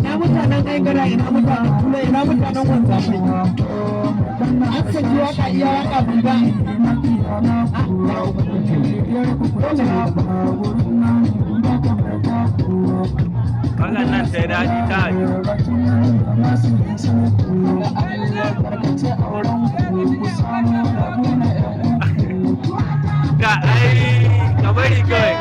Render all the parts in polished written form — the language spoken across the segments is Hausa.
Ina mutanen Aigara, ina mutanen Kula, ina mutanen Wanzamai? An saki waka, iya waka banga. Wakan nan sai daɗi ta haɗu. Ka ai ka bari kawai.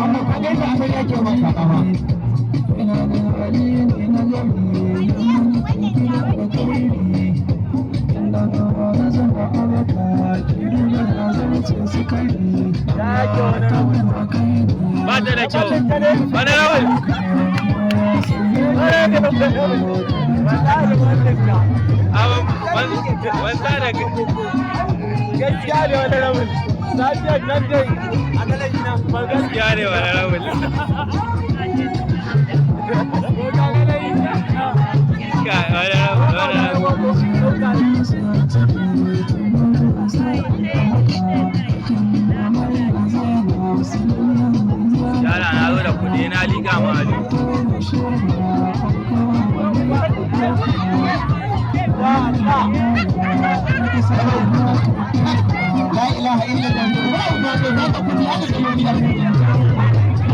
Amma ka ga yadda amarya ke maka kama. Ba ta da kyau. Wani rawar. Wanda da Gaskiya ne wani rabin safiyar nan dai a ganin nan ba. Gaskiya ne wani rawar. Wani rawar. Wani rawar. Yara na zo da kuɗi na liƙa ma Ali. La ilaha illallah. Ba ba ba ka kudi aka kilo ni.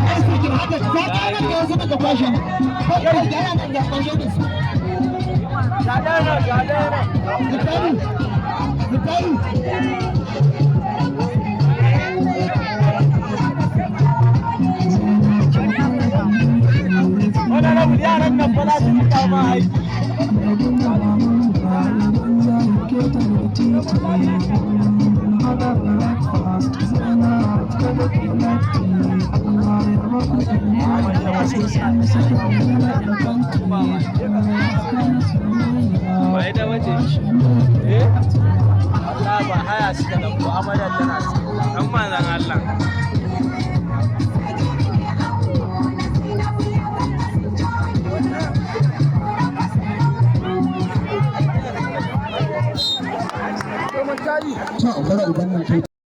Ai sai kin haka ta ka nan da wasu daga kwashe. Ko ko da nan da kwashe da su. Zikaru. Zikaru. Wani rabin yaran nan ba za su ji kama aiki. Ba ita bace. Eh? Allah ba haya suka ɗauko amaryar tana cikin. Dan manzan Allah. Ta bara uban nan kai.